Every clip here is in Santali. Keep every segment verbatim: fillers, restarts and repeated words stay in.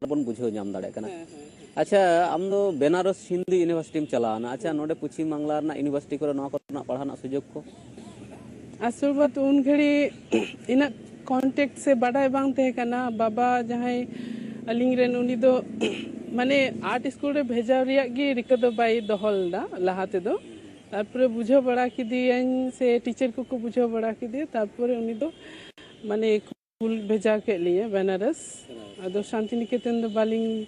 ᱵᱚᱱ ᱵᱩᱡᱷᱟᱹᱣ ᱧᱟᱢ ᱫᱟᱲᱮᱭᱟᱜ ᱠᱟᱱᱟ᱾ ᱟᱪᱪᱷᱟ, ᱟᱢ ᱫᱚ ᱵᱮᱱᱟᱨᱚᱥ ᱦᱤᱱᱫᱩ ᱤᱭᱩᱱᱤᱵᱷᱟᱨᱥᱤᱴᱤᱢ ᱪᱟᱞᱟᱣᱱᱟ᱾ ᱟᱪᱪᱷᱟ, ᱱᱚᱰᱮ ᱯᱚᱪᱷᱤᱢ ᱵᱟᱝᱞᱟ ᱨᱮᱱᱟᱜ ᱤᱭᱩᱱᱤᱵᱷᱟᱨᱥᱤᱴᱤ ᱠᱚᱨᱮ ᱱᱚᱣᱟ ᱠᱚᱨᱮᱱᱟᱜ ᱯᱟᱲᱦᱟᱣ ᱨᱮᱱᱟᱜ ᱥᱩᱡᱳᱜᱽ ᱠᱚ? ᱟᱥᱚᱞ ᱵᱟᱛ ᱩᱱ ᱜᱷᱟᱹᱲᱤ ᱤᱱᱟᱹᱜ ᱠᱚᱱᱴᱮᱠᱴ ᱥᱮ ᱵᱟᱰᱟᱭ ᱵᱟᱝ ᱛᱟᱦᱮᱸ ᱠᱟᱱᱟ᱾ ᱵᱟᱵᱟ ᱡᱟᱦᱟᱸᱭ ᱟᱹᱞᱤᱧ ᱨᱮᱱ, ᱩᱱᱤ ᱫᱚ ᱢᱟᱱᱮ ᱟᱨᱴ ᱥᱠᱩᱞ ᱨᱮ ᱵᱷᱮᱡᱟ ᱨᱮᱭᱟᱜ ᱜᱮ ᱨᱤᱠᱟᱹ ᱫᱚ ᱵᱟᱭ ᱫᱚᱦᱚ ᱞᱮᱫᱟ ᱞᱟᱦᱟ ᱛᱮᱫᱚ᱾ ᱛᱟᱨᱯᱚᱨᱮ ᱵᱩᱡᱷᱟᱹᱣ ᱵᱟᱲᱟ ᱠᱮᱫᱮᱭᱟᱹᱧ ᱥᱮ ᱴᱤᱪᱟᱨ ᱠᱚᱠᱚ ᱵᱩᱡᱷᱟᱹᱣ ᱵᱟᱲᱟ ᱠᱮᱫᱮᱭᱟ, ᱛᱟᱨᱯᱚᱨᱮ ᱩᱱᱤ ᱫᱚ ᱢᱟᱱᱮ ᱠᱩᱞ ᱵᱷᱮᱡᱟ ᱠᱮᱫ ᱞᱤᱧᱟᱹ ᱵᱮᱱᱟᱨᱚᱥ᱾ ᱟᱫᱚ ᱥᱟᱱᱛᱤ ᱱᱤᱠᱮᱛᱚᱱ ᱫᱚ ᱵᱟᱹᱞᱤᱧ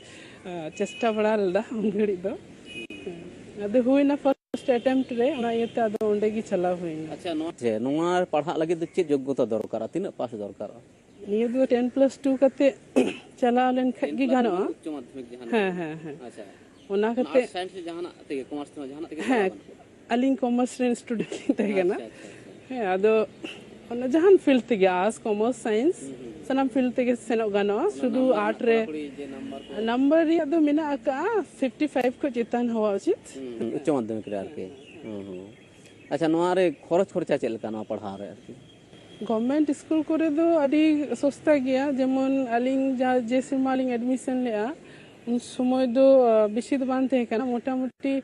ᱪᱮᱥᱴᱟ ᱵᱟᱲᱟ ᱞᱮᱫᱟ ᱩᱱ ᱜᱷᱟᱹᱲᱤᱡ ᱫᱚ᱾ ᱟᱫᱚ ᱦᱩᱭᱱᱟ ᱯᱷᱟᱨᱥᱴ ᱮᱴᱮᱢᱯᱴ ᱨᱮ, ᱚᱱᱟ ᱤᱭᱟᱹᱛᱮ ᱟᱫᱚ ᱚᱸᱰᱮ ᱜᱮ ᱪᱟᱞᱟᱣ ᱦᱩᱭᱱᱟ᱾ ᱟᱪᱪᱷᱟ, ᱱᱚᱣᱟ ᱡᱮ ᱱᱚᱣᱟ ᱯᱟᱲᱦᱟᱜ ᱞᱟᱹᱜᱤᱫ ᱫᱚ ᱪᱮᱫ ᱡᱳᱜᱽᱜᱚᱛᱟ ᱫᱚᱨᱠᱟᱨᱟ? ᱛᱤᱱᱟᱹᱜ ᱯᱟᱥ ᱫᱚᱨᱠᱟᱨᱚᱜᱼᱟ? ᱱᱤᱭᱟᱹ ᱫᱚ ᱴᱮᱱ ᱯᱞᱟᱥ ᱴᱩ ᱠᱟᱛᱮ ᱪᱟᱞᱟᱣ ᱞᱮᱱᱠᱷᱟᱡ ᱜᱮ ᱜᱟᱱᱚᱜᱼᱟ᱾ ᱩᱪᱪᱚ ᱢᱟᱫᱽᱫᱷᱚᱢᱤᱠ ᱡᱟᱦᱟᱸ ᱦᱮᱸ ᱦᱮᱸ ᱦᱮᱸ᱾ ᱟᱪᱪᱷᱟ, ᱚᱱᱟ ᱚᱱᱟ ᱠᱟᱛᱮ ᱟᱨᱴᱥ ᱥᱟᱭᱮᱱᱥ ᱨᱮ ᱡᱟᱦᱟᱱᱟᱜ ᱛᱮᱜᱮ, ᱠᱚᱢᱟᱨᱥ ᱛᱮᱦᱚᱸ ᱡᱟᱦᱟᱱᱟᱜ ᱛᱮᱜᱮ ᱪᱟᱞᱟᱣ ᱦᱮᱸ, ᱜᱟᱱᱚᱜᱼᱟ? ᱟᱹᱞᱤᱧ ᱠᱚᱢᱟᱨᱥ ᱨᱮᱱ ᱥᱴᱩᱰᱮᱱᱴ ᱞᱤᱧ ᱛᱟᱦᱮᱸ ᱠᱟᱱᱟ᱾ ᱟᱪᱪᱷᱟ, ᱟᱪᱪᱷᱟ, ᱟᱪᱪᱷᱟ᱾ ᱦᱮᱸ, ᱟᱫᱚ ᱚᱱᱟ ᱡᱟᱦᱟᱱ ᱯᱷᱤᱞᱰ ᱛᱮᱜᱮ, ᱟᱨᱴᱥ, ᱠᱚᱢᱟᱨᱥ, ᱥᱟᱭᱮᱱᱥ, ᱦᱩᱸ, ᱦᱩᱸ᱾ ᱥᱟᱱᱟᱢ ᱯᱷᱤᱞᱰ ᱛᱮᱜᱮ ᱥᱮᱱᱚᱜ ᱜᱟᱱᱚᱜᱼᱟ᱾ ᱚᱱᱟ ᱥᱩᱫᱷᱩ ᱱᱟᱢᱵᱟᱨ ᱟᱨᱴ ᱨᱮᱱᱟᱜ ᱨᱮ ᱯᱚᱲᱟᱯᱚᱲᱤ ᱡᱮ ᱱᱟᱢᱵᱟᱨ ᱠᱚ? ᱱᱟᱢᱵᱟᱨ ᱨᱮᱭᱟᱜ ᱫᱚ ᱢᱮᱱᱟᱜ ᱟᱠᱟᱜᱼᱟ, ᱯᱷᱤᱯᱴᱤ ᱯᱷᱟᱭᱤᱵᱷ ᱠᱷᱚᱱ ᱪᱮᱛᱟᱱ ᱦᱚᱣᱟ ᱩᱪᱤᱛ᱾ ᱦᱩᱸ, ᱩᱪᱪᱚ ᱢᱟᱫᱽᱫᱷᱚᱢᱤᱠ ᱨᱮ ᱟᱨᱠᱤ᱾ ᱦᱩᱸ, ᱦᱩᱸ᱾ ᱟᱪᱪᱷᱟ, ᱱᱚᱣᱟ ᱨᱮ ᱠᱷᱚᱨᱚᱪ ᱠᱷᱚᱨᱪᱟ ᱪᱮᱫ ᱞᱮᱠᱟ ᱱᱚᱣᱟ ᱯᱟᱲᱦᱟᱣ ᱨᱮ ᱟᱨᱠᱤ? ᱜᱚᱵᱷᱢᱮᱱᱴ ᱥᱠᱩᱞ ᱠᱚᱨᱮ ᱫᱚ ᱟᱹᱰᱤ ᱥᱚᱥᱛᱟ ᱜᱮᱭᱟ᱾ ᱡᱮᱢᱚᱱ ᱟᱹᱞᱤᱧ ᱡᱟ-, ᱡᱮ ᱥᱮᱨᱢᱟ ᱞᱤᱧ ᱮᱰᱢᱤᱥᱚᱱ ᱞᱮᱜᱼᱟ, ᱩᱱ ᱥᱚᱢᱚᱭ ᱫᱚ, ᱟ, ᱵᱮᱥᱤ ᱫᱚ ᱵᱟᱝ ᱛᱟᱦᱮᱸ ᱠᱟᱱᱟ, ᱢᱚᱴᱟᱢᱩᱴᱤ,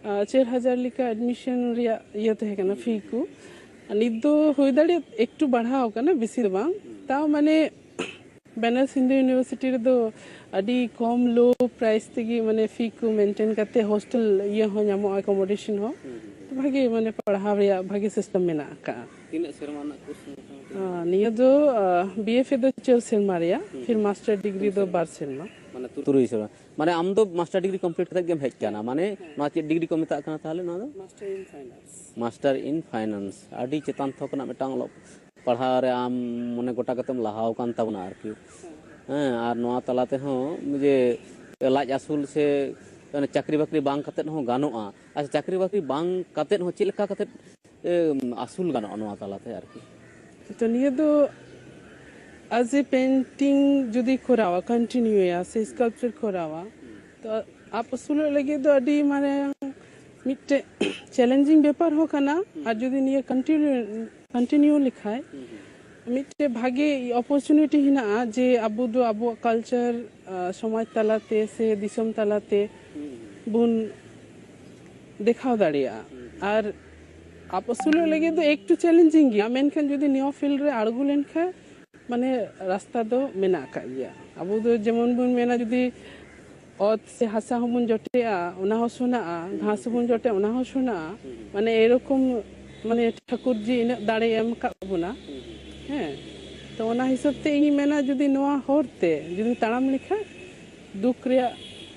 ᱟ, ᱪᱟᱨ ᱦᱟᱡᱟᱨ ᱞᱮᱠᱟ ᱮᱰᱢᱤᱥᱚᱱ ᱨᱮᱭᱟᱜ ᱤᱭᱟᱹ ᱛᱟᱦᱮᱸ ᱠᱟᱱᱟ, ᱯᱷᱤ ᱠᱚ᱾ ᱟᱨ ᱱᱤᱛ ᱫᱚ ᱦᱩᱭ ᱫᱟᱲᱮᱭᱟᱜᱼᱟ ᱮᱠᱴᱩ ᱵᱟᱲᱦᱟᱣ ᱠᱟᱱᱟ, ᱵᱮᱥᱤ ᱫᱚ ᱵᱟᱝ᱾ ᱛᱟᱣ ᱢᱟᱱᱮ ᱵᱮᱱᱟᱨᱚᱥ ᱦᱤᱱᱫᱩ ᱤᱭᱩᱱᱤᱵᱷᱟᱨᱥᱤᱴᱤ ᱨᱮᱫᱚ ᱟᱹᱰᱤ ᱠᱚᱢ, ᱞᱳ ᱯᱨᱟᱭᱤᱥ ᱛᱮᱜᱮ ᱢᱟᱱᱮ ᱯᱷᱤ ᱠᱚ ᱢᱮᱱᱴᱮᱱ ᱠᱟᱛᱮ ᱦᱳᱥᱴᱮᱞ ᱤᱭᱟᱹ ᱦᱚᱸ ᱧᱟᱢᱚᱜᱼᱟ, ᱮᱠᱳᱢᱳᱰᱮᱥᱚᱱ ᱦᱚᱸ᱾ ᱵᱷᱟᱜᱮ ᱢᱟᱱᱮ ᱯᱟᱲᱦᱟᱣ ᱨᱮᱭᱟᱜ ᱵᱷᱟᱜᱮ ᱥᱤᱥᱴᱮᱢ ᱢᱮᱱᱟᱜ ᱟᱠᱟᱜᱼᱟ᱾ ᱛᱤᱱᱟᱹᱜ ᱥᱮᱨᱢᱟ ᱨᱮᱱᱟᱜ ᱠᱳᱨᱥ ᱢᱚᱴᱟᱢᱩᱴᱤ? ᱟᱨ ᱱᱤᱭᱟᱹ ᱫᱚ ᱵᱤ ᱮᱯᱷ ᱮ ᱫᱚ ᱪᱟᱹᱨ ᱥᱮᱨᱢᱟ ᱨᱮᱭᱟᱜ, ᱯᱷᱤᱨ ᱢᱟᱥᱴᱟᱨ ᱰᱤᱜᱽᱨᱤ ᱫᱚ ᱵᱟᱨ ᱥᱮᱨᱢᱟ᱾ ᱢᱟᱱᱮ ᱛᱩᱨᱩᱭ ᱥᱮᱨᱢᱟ᱾ ᱢᱟᱱᱮ ᱟᱢ ᱫᱚ ᱢᱟᱥᱴᱟᱨ ᱰᱤᱜᱽᱨᱤ ᱠᱚᱢᱯᱞᱤᱴ ᱠᱟᱛᱮ ᱜᱮᱢ ᱦᱮᱡ ᱠᱟᱱᱟ, ᱢᱟᱱᱮ ᱱᱚᱣᱟ ᱪᱮᱫ ᱰᱤᱜᱽᱨᱤ ᱠᱚ ᱢᱮᱛᱟᱜ ᱠᱟᱱᱟ ᱛᱟᱦᱚᱞᱮ ᱱᱚᱣᱟ ᱫᱚ? ᱢᱟᱥᱴᱟᱨ ᱤᱱ ᱯᱷᱟᱭᱤᱱ ᱟᱨᱴᱥ᱾ ᱢᱟᱥᱴᱟᱨ ᱤᱱ ᱯᱷᱟᱭᱱᱟᱱᱥ, ᱟᱹᱰᱤ ᱪᱮᱛᱟᱱ ᱛᱷᱚᱠ ᱨᱮᱱᱟᱜ ᱢᱤᱫᱴᱟᱝ ᱚᱞᱚᱜ ᱯᱟᱲᱦᱟᱣ ᱨᱮ ᱟᱢ ᱢᱚᱱᱮ ᱜᱚᱴᱟ ᱠᱟᱛᱮᱢ ᱞᱟᱦᱟᱣ ᱟᱠᱟᱱ ᱛᱟᱵᱚᱱᱟ ᱟᱨᱠᱤ᱾ ᱦᱮᱸ, ᱟᱨ ᱱᱚᱣᱟ ᱛᱟᱞᱟ ᱛᱮᱦᱚᱸ ᱡᱮ ᱞᱟᱡ ᱟᱹᱥᱩᱞ ᱥᱮ ᱚᱱᱮ ᱪᱟᱹᱠᱨᱤ ᱵᱟᱹᱠᱨᱤ ᱵᱟᱝ ᱠᱟᱛᱮᱫ ᱦᱚᱸ ᱜᱟᱱᱚᱜᱼᱟ᱾ ᱟᱪᱪᱷᱟ, ᱪᱟᱹᱠᱨᱤ ᱵᱟᱹᱠᱨᱤ ᱵᱟᱝ ᱠᱟᱛᱮᱫ ᱦᱚᱸ ᱪᱮᱫ ᱞᱮᱠᱟ ᱠᱟᱛᱮᱫ, ᱮ, ᱟᱹᱥᱩᱞ ᱜᱟᱱᱚᱜᱼᱟ ᱱᱚᱣᱟ ᱛᱟᱞᱟᱛᱮ ᱟᱨᱠᱤ? ᱛᱚ ᱱᱤᱭᱟᱹ ᱫᱚ as a painting ᱡᱩᱫᱤ ᱠᱚᱨᱟᱣᱟ, ᱠᱚᱱᱴᱤᱱᱤᱭᱩᱭᱟ ᱥᱮ ᱥᱠᱟᱞᱯᱪᱟᱨ ᱠᱚᱨᱟᱣᱟ, ᱛᱚ ᱟᱯ ᱟᱹᱥᱩᱞᱚᱜ ᱞᱟᱹᱜᱤᱫ ᱫᱚ ᱟᱹᱰᱤ ᱢᱟᱨᱟᱝ ᱢᱤᱫᱴᱮᱡ ᱪᱮᱞᱮᱧᱡᱤᱝ ᱵᱮᱯᱟᱨ ᱦᱚᱸ ᱠᱟᱱᱟ᱾ ᱟᱨ ᱡᱩᱫᱤ ᱱᱤᱭᱟᱹ ᱠᱚᱱᱴᱤᱱᱤᱭᱩ, ᱠᱚᱱᱴᱤᱱᱤᱭᱩ ᱞᱮᱠᱷᱟᱡ ᱢᱤᱫᱴᱮᱡ ᱵᱷᱟᱜᱮ ᱚᱯᱚᱨᱪᱩᱱᱤᱴᱤ ᱦᱮᱱᱟᱜᱼᱟ ᱡᱮ ᱟᱵᱚ ᱫᱚ ᱟᱵᱚᱣᱟᱜ ᱠᱟᱞᱪᱟᱨ ᱥᱚᱢᱟᱡᱽ ᱛᱟᱞᱟᱛᱮ ᱥᱮ ᱫᱤᱥᱚᱢ ᱛᱟᱞᱟᱛᱮ ᱵᱚᱱ ᱫᱮᱠᱷᱟᱣ ᱫᱟᱲᱮᱭᱟᱜᱼᱟ᱾ ᱟᱨ ᱟᱯ ᱟᱹᱥᱩᱞᱚᱜ ᱞᱟᱹᱜᱤᱫ ᱫᱚ ᱮᱠᱴᱩ ᱪᱮᱞᱮᱧᱡᱤᱝ ᱜᱮᱭᱟ, ᱢᱮᱱᱠᱷᱟᱱ ᱡᱩᱫᱤ ᱱᱤᱭᱟᱹ ᱯᱷᱤᱞᱰ ᱨᱮ ᱟᱬᱜᱚ ᱞᱮᱱᱠᱷᱟᱱ ᱢᱟᱱᱮ ᱨᱟᱥᱛᱟ ᱫᱚ ᱢᱮᱱᱟᱜ ᱟᱠᱟᱫ ᱜᱮᱭᱟ᱾ ᱟᱵᱚ ᱫᱚ ᱡᱮᱢᱚᱱ ᱵᱚᱱ ᱢᱮᱱᱟ, ᱡᱩᱫᱤ ᱚᱛ ᱥᱮ ᱦᱟᱥᱟ ᱦᱚᱸᱵᱚᱱ ᱡᱚᱴᱮᱜᱼᱟ, ᱚᱱᱟ ᱦᱚᱸ ᱥᱚᱱᱟᱜᱼᱟ, ᱜᱷᱟᱥ ᱦᱚᱸᱵᱚᱱ ᱡᱚᱴᱮᱜᱼᱟ, ᱚᱱᱟ ᱦᱚᱸ ᱥᱚᱱᱟᱜᱼᱟ᱾ ᱢᱟᱱᱮ ᱮᱨᱚᱠᱚᱢ ᱢᱟᱱᱮ ᱴᱷᱟᱹᱠᱩᱨ ᱡᱤ ᱤᱱᱟᱹᱜ ᱫᱟᱲᱮ ᱮᱢ ᱟᱠᱟᱫ ᱵᱚᱱᱟ᱾ ᱦᱮᱸ, ᱛᱚ ᱚᱱᱟ ᱦᱤᱥᱟᱹᱵ ᱛᱮ ᱤᱧ ᱢᱮᱱᱟ, ᱡᱩᱫᱤ ᱱᱚᱣᱟ ᱦᱚᱨ ᱛᱮ ᱡᱩᱫᱤ ᱛᱟᱲᱟᱢ ᱞᱮᱠᱷᱟᱱ ᱫᱩᱠ ᱨᱮᱭᱟᱜ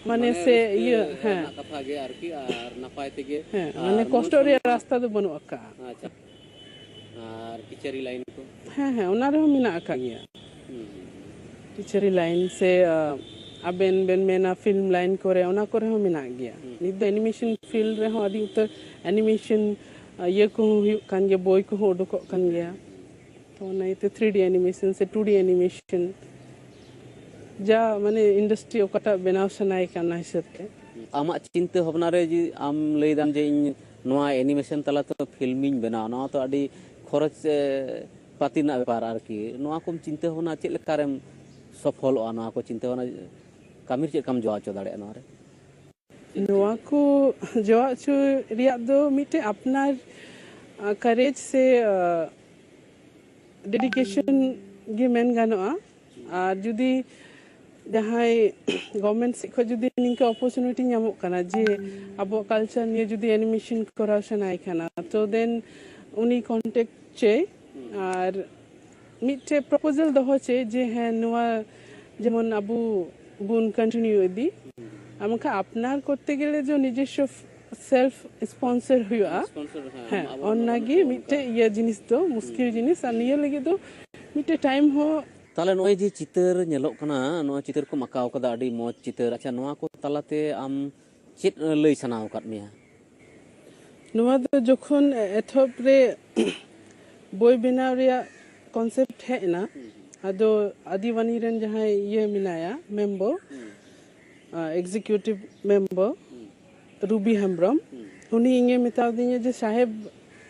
ᱢᱟᱱᱮ ᱥᱮ ᱨᱟᱹᱥᱠᱟᱹ ᱤᱭᱟᱹ, ᱦᱮᱸ᱾ ᱨᱮᱱᱟᱜ ᱠᱟᱛᱷᱟ ᱜᱮ ᱟᱨᱠᱤ, ᱟᱨ ᱱᱟᱯᱟᱭ ᱛᱮᱜᱮ, ᱦᱮᱸ, ᱟᱨ ᱢᱟᱱᱮ ᱢᱚᱡᱽ ᱠᱚᱥᱴᱚ ᱨᱮᱭᱟᱜ ᱥᱚᱢᱟᱡᱽ ᱨᱟᱥᱛᱟ ᱫᱚ ᱵᱟᱹᱱᱩᱜ ᱟᱠᱟᱫᱼᱟ᱾ ᱟᱪᱪᱷᱟ᱾ ᱟᱨ ᱠᱤᱪᱟᱹᱨᱤ ᱞᱟᱭᱤᱱ ᱠᱚ? ᱦᱮᱸ, ᱦᱮᱸ, ᱚᱱᱟ ᱨᱮᱦᱚᱸ ᱢᱮᱱᱟᱜ ᱟᱠᱟᱫ ᱜᱮᱭᱟ᱾ ᱦᱩᱸ᱾ ᱠᱤᱪᱟᱹᱨᱤ ᱞᱟᱭᱤᱱ ᱥᱮ, ᱟ, ᱟᱵᱮᱱ ᱵᱮᱱ ᱢᱮᱱᱟ ᱯᱷᱤᱞᱢ ᱞᱟᱭᱤᱱ ᱠᱚᱨᱮ, ᱚᱱᱟ ᱠᱚᱨᱮ ᱦᱚᱸ ᱢᱮᱱᱟᱜ ᱜᱮᱭᱟ᱾ ᱦᱩᱸ᱾ ᱱᱤᱛ ᱫᱚ ᱮᱱᱤᱢᱮᱥᱚᱱ ᱯᱷᱤᱞᱰ ᱨᱮᱦᱚᱸ ᱟᱹᱰᱤ ᱩᱛᱟᱹᱨ ᱮᱱᱤᱢᱮᱥᱚᱱ, ᱟ, ᱤᱭᱟᱹ ᱠᱚᱦᱚᱸ ᱦᱩᱭᱩᱜ ᱠᱟᱱ ᱜᱮᱭᱟ, ᱵᱳᱭ ᱠᱚᱦᱚᱸ ᱩᱰᱩᱠᱚᱜ ᱠᱟᱱ ᱜᱮᱭᱟ᱾ ᱛᱚ ᱚᱱᱟ ᱤᱭᱟᱹᱛᱮ ᱛᱷᱨᱤ ᱰᱤ ᱮᱱᱤᱢᱮᱥᱚᱱ ᱥᱮ ᱴᱩ ᱰᱤ ᱮᱱᱤᱢᱮᱥᱚᱱ ᱡᱟ ᱢᱟᱱᱮ ᱤᱱᱰᱟᱥᱴᱨᱤ ᱚᱠᱟᱴᱟᱜ ᱵᱮᱱᱟᱣ ᱥᱟᱱᱟᱭᱮ ᱠᱟᱱᱟ ᱦᱤᱥᱟᱹᱵ ᱛᱮ᱾ ᱟᱢᱟᱜ ᱪᱤᱱᱛᱟᱹ ᱵᱷᱟᱵᱽᱱᱟ ᱨᱮ ᱡᱮ ᱟᱢ ᱞᱟᱹᱭ ᱫᱟᱢ ᱡᱮ ᱤᱧ ᱱᱚᱣᱟ ᱮᱱᱤᱢᱮᱥᱚᱱ ᱛᱟᱞᱟᱛᱮ ᱯᱷᱤᱞᱢᱤᱧ ᱵᱮᱱᱟᱣᱟ, ᱱᱚᱣᱟ ᱛᱚ ᱟᱹᱰᱤ ᱠᱷᱚᱨᱚᱪ, ᱮ, ᱯᱟᱹᱛᱤ ᱨᱮᱱᱟᱜ ᱵᱮᱯᱟᱨ ᱟᱨᱠᱤ᱾ ᱱᱚᱣᱟ ᱠᱚᱢ ᱪᱤᱱᱛᱟᱹ ᱵᱷᱟᱵᱽᱱᱟ ᱪᱮᱫ ᱞᱮᱠᱟᱨᱮᱢ ᱥᱚᱯᱷᱚᱞᱚᱜᱼᱟ? ᱱᱚᱣᱟ ᱠᱚ ᱪᱤᱱᱛᱟᱹ ᱵᱷᱟᱵᱽᱱᱟ ᱠᱟᱹᱢᱤ ᱨᱮ ᱪᱮᱫ ᱞᱮᱠᱟᱢ ᱡᱚᱲᱟᱣ ᱦᱚᱪᱚ ᱫᱟᱲᱮᱭᱟᱜᱼᱟ ᱱᱚᱣᱟ ᱨᱮ? ᱱᱚᱣᱟ ᱠᱚ ᱡᱚᱲᱟᱣ ᱦᱚᱪᱚ ᱨᱮᱭᱟᱜ ᱫᱚ ᱢᱤᱫᱴᱮᱱ ᱟᱯᱱᱟᱨ, ᱟ, ᱠᱟᱨᱮᱡᱽ ᱥᱮ, ᱟ, ᱰᱮᱰᱤᱠᱮᱥᱚᱱ ᱜᱮ ᱢᱮᱱ ᱜᱟᱱᱚᱜᱼᱟ᱾ ᱟᱨ ᱡᱩᱫᱤ ᱡᱟᱦᱟᱸᱭ ᱜᱚᱵᱷᱢᱮᱱᱴ ᱥᱮᱫ ᱠᱷᱚᱱ ᱡᱩᱫᱤ ᱱᱤᱝᱠᱟᱹ ᱚᱯᱚᱨᱪᱩᱱᱤᱴᱤ ᱧᱟᱢᱚᱜ ᱠᱟᱱᱟ ᱡᱮ ᱟᱵᱚᱣᱟᱜ ᱠᱟᱞᱪᱟᱨ ᱱᱤᱭᱮ ᱡᱩᱫᱤ ᱮᱱᱤᱢᱮᱥᱚᱱ ᱠᱚᱨᱟᱣ ᱥᱟᱱᱟᱭᱮ ᱠᱟᱱᱟ, ᱛᱚ ᱫᱮᱱ ᱩᱱᱤ ᱠᱚᱱᱴᱮᱠᱴ ᱪᱟᱹᱭ᱾ ᱟᱨ ᱢᱤᱫᱴᱮᱡ ᱯᱨᱚᱯᱳᱡᱟᱞ ᱫᱚᱦᱚ ᱪᱟᱹᱭ ᱡᱮ ᱦᱮᱸ, ᱱᱚᱣᱟ ᱡᱮᱢᱚᱱ ᱟᱵᱚ ᱵᱚᱱ ᱠᱚᱱᱴᱤᱱᱤᱭᱩ ᱤᱫᱤ᱾ ᱟᱨ ᱵᱟᱝᱠᱷᱟᱱ ᱟᱯᱱᱟᱨ ᱠᱚᱨᱛᱮ ᱜᱮᱞᱮ ᱡᱮ ᱱᱤᱡᱚᱥᱥᱚ ᱥᱮᱞᱯ ᱥᱯᱚᱱᱥᱚᱨ ᱦᱩᱭᱩᱜᱼᱟ᱾ ᱥᱯᱚᱱᱥᱚᱨ, ᱦᱮᱸ, ᱦᱮᱸ, ᱟᱵᱚᱣᱟᱜ ᱚᱱᱟ ᱱᱚᱣᱟ ᱜᱮ ᱢᱤᱫᱴᱮᱡ ᱢᱤᱫᱴᱮᱡ ᱚᱱᱠᱟ ᱤᱭᱟᱹ ᱡᱤᱱᱤᱥ ᱫᱚ, ᱢᱩᱥᱠᱤᱞ ᱦᱩᱸ᱾ ᱡᱤᱱᱤᱥ᱾ ᱟᱨ ᱱᱤᱭᱟᱹ ᱞᱟᱹᱜᱤᱫ ᱫᱚ ᱢᱤᱫᱴᱮᱡ ᱴᱟᱭᱤᱢ ᱦᱚᱸ᱾ ᱛᱟᱦᱞᱮ ᱱᱚᱜᱼᱚᱭ ᱡᱮ ᱪᱤᱛᱟᱹᱨ ᱧᱮᱞᱚᱜ ᱠᱟᱱᱟ, ᱱᱚᱣᱟ ᱪᱤᱛᱟᱹᱨ ᱠᱚᱢ ᱟᱸᱠᱟᱣ ᱠᱟᱫᱟ, ᱟᱹᱰᱤ ᱢᱚᱡᱽ ᱪᱤᱛᱟᱹᱨ᱾ ᱟᱪᱪᱷᱟ, ᱱᱚᱣᱟ ᱠᱚ ᱛᱟᱞᱟᱛᱮ ᱟᱢ ᱪᱮᱫ ᱞᱟᱹᱭ ᱥᱟᱱᱟ ᱟᱠᱟᱫ ᱢᱮᱭᱟ? ᱱᱚᱣᱟ ᱫᱚ ᱡᱚᱠᱷᱚᱱ ᱮᱛᱚᱦᱚᱵ ᱨᱮ ᱵᱳᱭ ᱵᱮᱱᱟᱣ ᱨᱮᱭᱟᱜ ᱠᱚᱱᱥᱮᱯᱴ ᱦᱮᱡ ᱮᱱᱟ, ᱦᱩᱸ, ᱦᱩᱸ᱾ ᱟᱫᱚ ᱟᱹᱫᱤᱵᱟᱹᱱᱤ ᱨᱮᱱ ᱡᱟᱦᱟᱸᱭ ᱤᱭᱟᱹ ᱢᱮᱱᱟᱭᱟ, ᱢᱮᱢᱵᱚᱨ, ᱦᱩᱸ᱾ ᱟ, ᱮᱠᱡᱤᱠᱤᱭᱩᱴᱤᱵᱷ ᱢᱮᱢᱵᱚᱨ, ᱦᱩᱸ᱾ ᱨᱩᱵᱤ ᱦᱮᱢᱵᱨᱚᱢ, ᱦᱩᱸ᱾ ᱩᱱᱤ ᱤᱧᱮ ᱢᱮᱛᱟᱣᱫᱤᱧᱟ ᱡᱮ, "ᱥᱟᱦᱮᱵᱽ,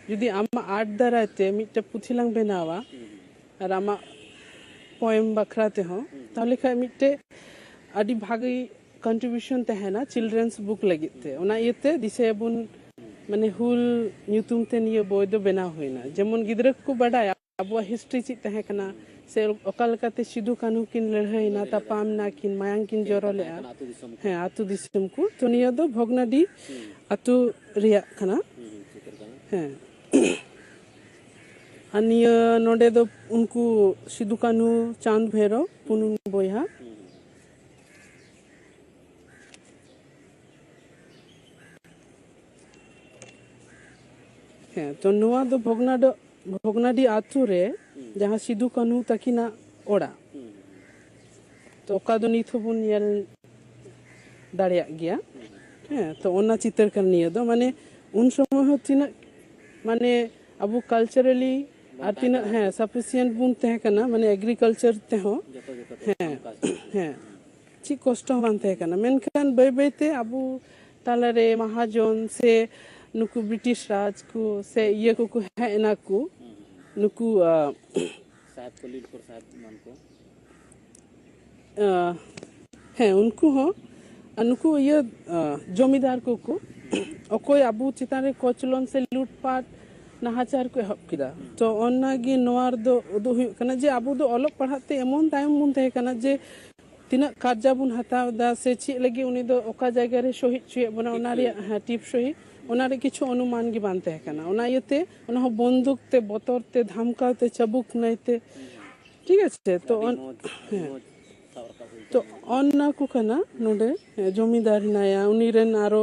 ᱡᱩᱫᱤ ᱟᱢᱟᱜ ᱟᱨᱴ ᱫᱟᱨᱟᱭ ᱛᱮ ᱢᱤᱫᱴᱮᱡ ᱯᱩᱛᱷᱤ ᱞᱟᱝ ᱵᱮᱱᱟᱣᱟ, ᱦᱩᱸ, ᱦᱩᱸ᱾ ᱟᱨ ᱟᱢᱟᱜ ᱯᱚᱭᱮᱢ ᱵᱟᱠᱷᱨᱟ ᱛᱮᱦᱚᱸ, ᱦᱩᱸ᱾ ᱛᱟᱦᱚᱞᱮ ᱠᱷᱟᱡ ᱢᱤᱫᱴᱮᱡ ᱟᱹᱰᱤ ᱵᱷᱟᱜᱤ ᱠᱚᱱᱴᱨᱤᱵᱤᱭᱩᱥᱚᱱ ᱛᱟᱦᱮᱱᱟ ᱪᱤᱞᱰᱨᱮᱱᱥ ᱵᱩᱠ ᱞᱟᱹᱜᱤᱫ ᱛᱮ᱾ ᱚᱱᱟ ᱤᱭᱟᱹᱛᱮ ᱫᱤᱥᱟᱹᱭᱟᱵᱚᱱ, ᱢᱟᱱᱮ ᱦᱩᱞ ᱧᱩᱛᱩᱢ ᱛᱮ ᱱᱤᱭᱟᱹ ᱵᱳᱭ ᱫᱚ ᱵᱮᱱᱟᱣ ᱦᱩᱭᱱᱟ, ᱡᱮᱢᱚᱱ ᱜᱤᱫᱽᱨᱟᱹ ᱠᱚᱠᱚ ᱵᱟᱰᱟᱭᱟ ᱟᱵᱚᱣᱟᱜ ᱦᱤᱥᱴᱨᱤ ᱪᱮᱫ ᱛᱟᱦᱮᱸ ᱠᱟᱱᱟ, ᱥᱮ ᱚᱠᱟ ᱞᱮᱠᱟᱛᱮ ᱥᱤᱫᱩ ᱠᱟᱹᱱᱦᱩ ᱠᱤᱱ ᱞᱟᱹᱲᱦᱟᱹᱭᱱᱟ, ᱛᱟᱯᱟᱢ ᱱᱟ ᱠᱤᱱ, ᱢᱟᱭᱟᱝ ᱠᱤᱱ ᱡᱚᱨᱚ ᱞᱮᱫᱼᱟ᱾ ᱟᱹᱛᱩ ᱫᱤᱥᱚᱢ ᱠᱚ᱾ ᱦᱮᱸ, ᱟᱹᱛᱩ ᱫᱤᱥᱚᱢ ᱠᱚ᱾ ᱛᱚ ᱱᱤᱭᱟᱹ ᱫᱚ ᱵᱷᱚᱜᱽᱱᱟᱰᱤ ᱟᱹᱛᱩ ᱨᱮᱭᱟᱜ ᱠᱟᱱᱟ᱾ ᱦᱮᱸ᱾ ᱟᱨ ᱱᱤᱭᱟᱹ ᱱᱚᱰᱮ ᱫᱚ ᱩᱱᱠᱩ ᱥᱤᱫᱩ ᱠᱟᱹᱱᱦᱩ, ᱪᱟᱸᱫᱽ ᱵᱷᱟᱭᱨᱳ, ᱯᱩᱱ ᱵᱚᱭᱦᱟ᱾ ᱦᱮᱸ, ᱛᱚ ᱱᱚᱣᱟ ᱫᱚ ᱵᱷᱚᱜᱽᱱᱟᱰᱤ, ᱵᱷᱚᱜᱽᱱᱟᱰᱤ ᱟᱛᱳ ᱨᱮ ᱡᱟᱦᱟᱸ ᱥᱤᱫᱩ ᱠᱟᱹᱱᱦᱩ ᱛᱟᱹᱠᱤᱱᱟᱜ ᱚᱲᱟᱜ, ᱛᱚ ᱚᱠᱟ ᱫᱚ ᱱᱤᱛ ᱦᱚᱸᱵᱚᱱ ᱧᱮᱞ ᱫᱟᱲᱮᱭᱟᱜ ᱜᱮᱭᱟ᱾ ᱦᱮᱸ, ᱛᱚ ᱚᱱᱟ ᱪᱤᱛᱟᱹᱨ ᱠᱟᱱᱟ ᱱᱤᱭᱟᱹ ᱫᱚ᱾ ᱢᱟᱱᱮ ᱩᱱ ᱥᱚᱢᱚᱭ ᱦᱚᱸ ᱛᱤᱱᱟᱹᱜ, ᱢᱟᱱᱮ ᱟᱵᱚ ᱠᱟᱞᱪᱟᱨᱟᱞᱤ ᱟᱨ ᱛᱤᱱᱟᱹᱜ, ᱦᱮᱸ, ᱥᱟᱯᱷᱤᱥᱤᱭᱮᱱᱴ ᱵᱚᱱ ᱛᱟᱦᱮᱸ ᱠᱟᱱᱟ, ᱢᱟᱱᱮ ᱮᱜᱽᱨᱤᱠᱟᱞᱪᱟᱨ ᱛᱮᱦᱚᱸ᱾ ᱦᱮᱸ, ᱦᱮᱸ᱾ ᱪᱮᱫ ᱠᱚᱥᱴᱚ ᱦᱚᱸ ᱵᱟᱝ ᱛᱟᱦᱮᱸ ᱠᱟᱱᱟ᱾ ᱢᱮᱱᱠᱷᱟᱱ ᱵᱟᱹᱭ ᱵᱟᱹᱭ ᱛᱮ ᱟᱵᱚ ᱛᱟᱞᱟᱨᱮ ᱢᱟᱦᱟᱡᱚᱱ ᱥᱮ ᱱᱩᱠᱩ ᱵᱨᱤᱴᱤᱥ ᱨᱟᱡᱽ ᱠᱚ ᱥᱮ ᱤᱭᱟᱹ ᱠᱚᱠᱚ ᱦᱮᱡ ᱮᱱᱟ ᱠᱚ, ᱱᱩᱠᱩ, ᱟᱸ, ᱥᱟᱦᱮᱵᱽ ᱠᱚ, ᱞᱤᱞ ᱠᱚᱨ ᱥᱟᱦᱮᱵᱽ ᱮᱢᱟᱱ ᱠᱚ᱾ ᱟᱸ, ᱦᱮᱸ, ᱩᱱᱠᱩ ᱦᱚᱸ, ᱟᱨ ᱱᱩᱠᱩ ᱤᱭᱟᱹ, ᱟᱸ, ᱡᱚᱢᱤᱫᱟᱨ ᱠᱚᱠᱚ, ᱚᱠᱚᱭ ᱟᱵᱚ ᱪᱮᱛᱟᱱ ᱨᱮ ᱠᱚᱪᱞᱚᱱ ᱥᱮ ᱞᱩᱴᱯᱟᱴ, ᱱᱟᱦᱟᱪᱟᱨ ᱠᱚ ᱮᱦᱚᱵ ᱠᱮᱫᱟ᱾ ᱛᱚ ᱚᱱᱟᱜᱮ ᱱᱚᱣᱟ ᱨᱮᱫᱚ ᱩᱫᱩᱜ ᱦᱩᱭᱩᱜ ᱠᱟᱱᱟ ᱡᱮ ᱟᱵᱚ ᱫᱚ ᱚᱞᱚᱜ ᱯᱟᱲᱦᱟᱜ ᱛᱮ ᱮᱢᱚᱱ ᱛᱟᱭᱚᱢ ᱵᱚᱱ ᱛᱟᱦᱮᱸ ᱠᱟᱱᱟ ᱡᱮ ᱛᱤᱱᱟᱹᱜ ᱠᱟᱨᱡᱟ ᱵᱚᱱ ᱦᱟᱛᱟᱣ ᱮᱫᱟ ᱥᱮ ᱪᱮᱫ ᱞᱟᱹᱜᱤᱫ ᱩᱱᱤ ᱫᱚ ᱚᱠᱟ ᱡᱟᱭᱜᱟ ᱨᱮ ᱥᱚᱦᱤᱫ ᱦᱚᱪᱚᱭᱮᱫ ᱵᱚᱱᱟ, ᱚᱱᱟ ᱨᱮᱭᱟᱜ, ᱦᱮᱸ, ᱴᱤᱯ ᱥᱚᱦᱤ, ᱚᱱᱟ ᱨᱮ ᱠᱤᱪᱷᱩ ᱚᱱᱩᱢᱟᱱ ᱜᱮ ᱵᱟᱝ ᱛᱟᱦᱮᱸ ᱠᱟᱱᱟ᱾ ᱚᱱᱟ ᱤᱭᱟᱹᱛᱮ ᱚᱱᱟ ᱦᱚᱸ ᱵᱚᱱᱫᱩᱠ ᱛᱮ, ᱵᱚᱛᱚᱨ ᱛᱮ, ᱫᱷᱟᱢᱠᱟᱣ ᱛᱮ, ᱪᱟᱵᱩᱠ ᱱᱟᱹᱭ ᱛᱮ, ᱴᱷᱤᱠ ᱟᱪᱷᱮ? ᱛᱚ ᱟᱹᱰᱤ ᱚᱱ-, ᱢᱚᱡᱽ, ᱟᱹᱰᱤ ᱦᱮᱸ᱾ ᱢᱚᱡᱽ ᱥᱟᱵ ᱨᱟᱠᱟᱵ ᱦᱩᱭ ᱛᱚ ᱠᱟᱱᱟ᱾ ᱚᱱᱱᱟ ᱠᱚ ᱠᱟᱱᱟ ᱱᱚᱰᱮ, ᱦᱮᱸ, ᱡᱚᱢᱤᱫᱟᱨ ᱦᱮᱱᱟᱭᱟ, ᱩᱱᱤ ᱨᱮᱱ ᱟᱨᱚ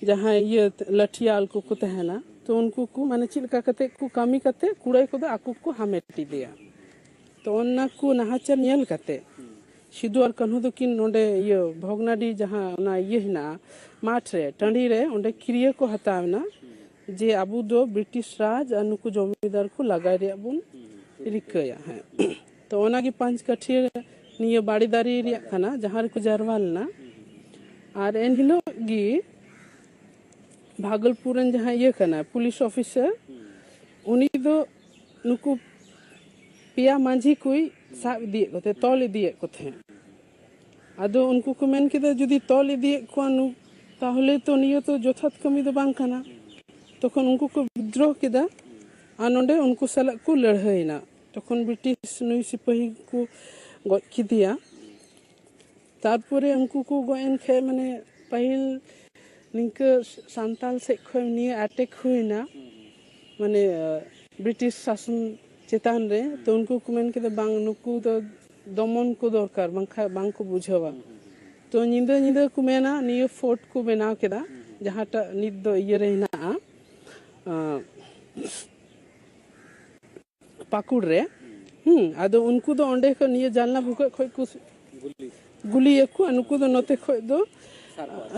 ᱡᱟᱦᱟᱸᱭ ᱤᱭᱟᱹ ᱞᱟᱹᱴᱷᱤᱭᱟᱞ ᱠᱚᱠᱚ ᱛᱟᱦᱮᱱᱟ, ᱛᱚ ᱩᱱᱠᱩ ᱠᱚ ᱢᱟᱱᱮ ᱪᱮᱫ ᱞᱮᱠᱟ ᱠᱟᱛᱮ ᱠᱚ ᱠᱟᱹᱢᱤ ᱠᱟᱛᱮ ᱠᱩᱲᱟᱹᱭ ᱠᱚᱫᱚ ᱟᱠᱚ ᱠᱚ ᱦᱟᱢᱮᱴ ᱤᱫᱤᱭᱟ᱾ ᱛᱚ ᱚᱱᱱᱟ ᱠᱚ ᱱᱟᱦᱟᱪᱟᱨ ᱧᱮᱞ ᱠᱟᱛᱮ ᱥᱤᱫᱩ ᱟᱨ ᱠᱟᱹᱱᱦᱩ ᱫᱚᱠᱤᱱ ᱱᱚᱰᱮ ᱤᱭᱟᱹ ᱵᱷᱚᱜᱽᱱᱟᱰᱤ ᱡᱟᱦᱟᱸ ᱚᱱᱟ ᱤᱭᱟᱹ ᱦᱮᱱᱟᱜᱼᱟ, ᱢᱟᱴᱷ ᱨᱮ, ᱴᱟᱺᱰᱤ ᱨᱮ, ᱚᱸᱰᱮ ᱠᱤᱨᱭᱟᱹ ᱠᱚ ᱦᱟᱛᱟᱣ ᱮᱱᱟ ᱡᱮ ᱟᱵᱚ ᱫᱚ ᱵᱨᱤᱴᱤᱥ ᱨᱟᱡᱽ ᱟᱨ ᱱᱩᱠᱩ ᱡᱚᱢᱤᱫᱟᱨ ᱠᱚ ᱞᱟᱜᱟᱭ ᱨᱮᱭᱟᱜ ᱵᱚᱱ ᱨᱤᱠᱟᱹᱭᱟ᱾ ᱦᱮᱸ᱾ ᱛᱚ ᱚᱱᱟᱜᱮ ᱯᱟᱸᱪ ᱠᱟᱹᱴᱷᱤᱭᱟᱹ ᱱᱤᱭᱟᱹ ᱵᱟᱲᱮ ᱫᱟᱨᱮ ᱨᱮᱭᱟᱜ ᱠᱟᱱᱟ, ᱡᱟᱦᱟᱸ ᱨᱮᱠᱚ ᱡᱟᱨᱣᱟ ᱞᱮᱱᱟ᱾ ᱟᱨ ᱮᱱᱦᱤᱞᱳᱜ ᱜᱮ ᱵᱷᱟᱜᱚᱞᱯᱩᱨ ᱨᱮᱱ ᱡᱟᱦᱟᱸᱭ ᱤᱭᱟᱹ ᱠᱟᱱᱟᱭ, ᱯᱩᱞᱤᱥ ᱚᱯᱷᱤᱥᱟᱨ, ᱩᱱᱤ ᱫᱚ ᱱᱩᱠᱩ ᱯᱮᱭᱟ ᱢᱟᱹᱡᱷᱤ ᱠᱚᱭ ᱥᱟᱵ ᱤᱫᱤᱭᱮᱫ ᱠᱚ ᱛᱟᱦᱮᱸᱫ, ᱛᱚᱞ ᱤᱫᱤᱭᱮᱫ ᱠᱚ ᱛᱟᱦᱮᱸᱫ᱾ ᱟᱫᱚ ᱩᱱᱠᱩ ᱠᱚ ᱢᱮᱱ ᱠᱮᱫᱟ, ᱡᱩᱫᱤ ᱛᱚᱞ ᱤᱫᱤᱭᱮᱫ ᱠᱚᱣᱟ ᱱᱩ, ᱛᱟᱦᱚᱞᱮ ᱛᱚ ᱱᱤᱭᱟᱹ ᱛᱚ ᱡᱚᱛᱷᱟᱛ ᱠᱟᱹᱢᱤ ᱫᱚ ᱵᱟᱝ ᱠᱟᱱᱟ᱾ ᱛᱚᱠᱷᱚᱱ ᱩᱱᱠᱩ ᱠᱚ ᱵᱤᱫᱽᱨᱳᱦ ᱠᱮᱫᱟ ᱟᱨ ᱱᱚᱰᱮ ᱩᱱᱠᱩ ᱥᱟᱞᱟᱜ ᱠᱚ ᱞᱟᱹᱲᱦᱟᱹᱭᱮᱱᱟ᱾ ᱛᱚᱠᱷᱚᱱ ᱵᱨᱤᱴᱤᱥ ᱱᱩᱭ ᱥᱤᱯᱟᱹᱦᱤ ᱠᱚ ᱜᱚᱡ ᱠᱮᱫᱮᱭᱟ᱾ ᱛᱟᱨᱯᱚᱨᱮ ᱩᱱᱠᱩ ᱠᱚ ᱜᱚᱡ ᱮᱱ ᱠᱷᱟᱡ, ᱢᱟᱱᱮ, ᱯᱟᱹᱦᱤᱞ ᱱᱤᱝᱠᱟᱹ ᱥᱟᱱᱛᱟᱞ ᱥᱮᱫ ᱠᱷᱚᱱ ᱱᱤᱭᱟᱹ ᱮᱴᱮᱠ ᱦᱩᱭᱱᱟ, ᱢᱟᱱᱮ, ᱵᱨᱤᱴᱤᱥ ᱥᱟᱥᱚᱱ ᱪᱮᱛᱟᱱ ᱨᱮ᱾ ᱛᱚ ᱩᱱᱠᱩ ᱠᱚ ᱢᱮᱱ ᱠᱮᱫᱟ, ᱵᱟᱝ, ᱱᱩᱠᱩ ᱫᱚ ᱫᱚᱢᱚᱱ ᱠᱚ ᱫᱚᱨᱠᱟᱨ, ᱵᱟᱝᱠᱷᱟᱱ ᱵᱟᱝ ᱠᱚ ᱵᱩᱡᱷᱟᱹᱣᱟ᱾ ᱛᱚ ᱧᱤᱫᱟᱹ ᱧᱤᱫᱟᱹ ᱠᱚ ᱢᱮᱱᱟ, ᱱᱤᱭᱟᱹ ᱯᱷᱳᱨᱴ ᱠᱚ ᱵᱮᱱᱟᱣ ᱠᱮᱫᱟ, ᱡᱟᱦᱟᱸᱴᱟᱜ ᱱᱤᱛ ᱫᱚ ᱤᱭᱟᱹ ᱨᱮ ᱦᱮᱱᱟᱜᱼᱟ, ᱟᱸ, ᱯᱟᱹᱠᱩᱲ ᱨᱮ᱾ ᱦᱩᱸ, ᱟᱫᱚ ᱩᱱᱠᱩ ᱫᱚ ᱚᱸᱰᱮ ᱠᱷᱚᱱ, ᱱᱤᱭᱟᱹ ᱡᱟᱱᱞᱟ ᱵᱷᱩᱜᱟᱹᱜ ᱠᱷᱚᱱ ᱠᱚ ᱜᱩᱞᱤᱭᱟᱠᱚ, ᱟᱨ ᱱᱩᱠᱩ ᱫᱚ ᱱᱚᱛᱮ ᱠᱷᱚᱱ ᱫᱚ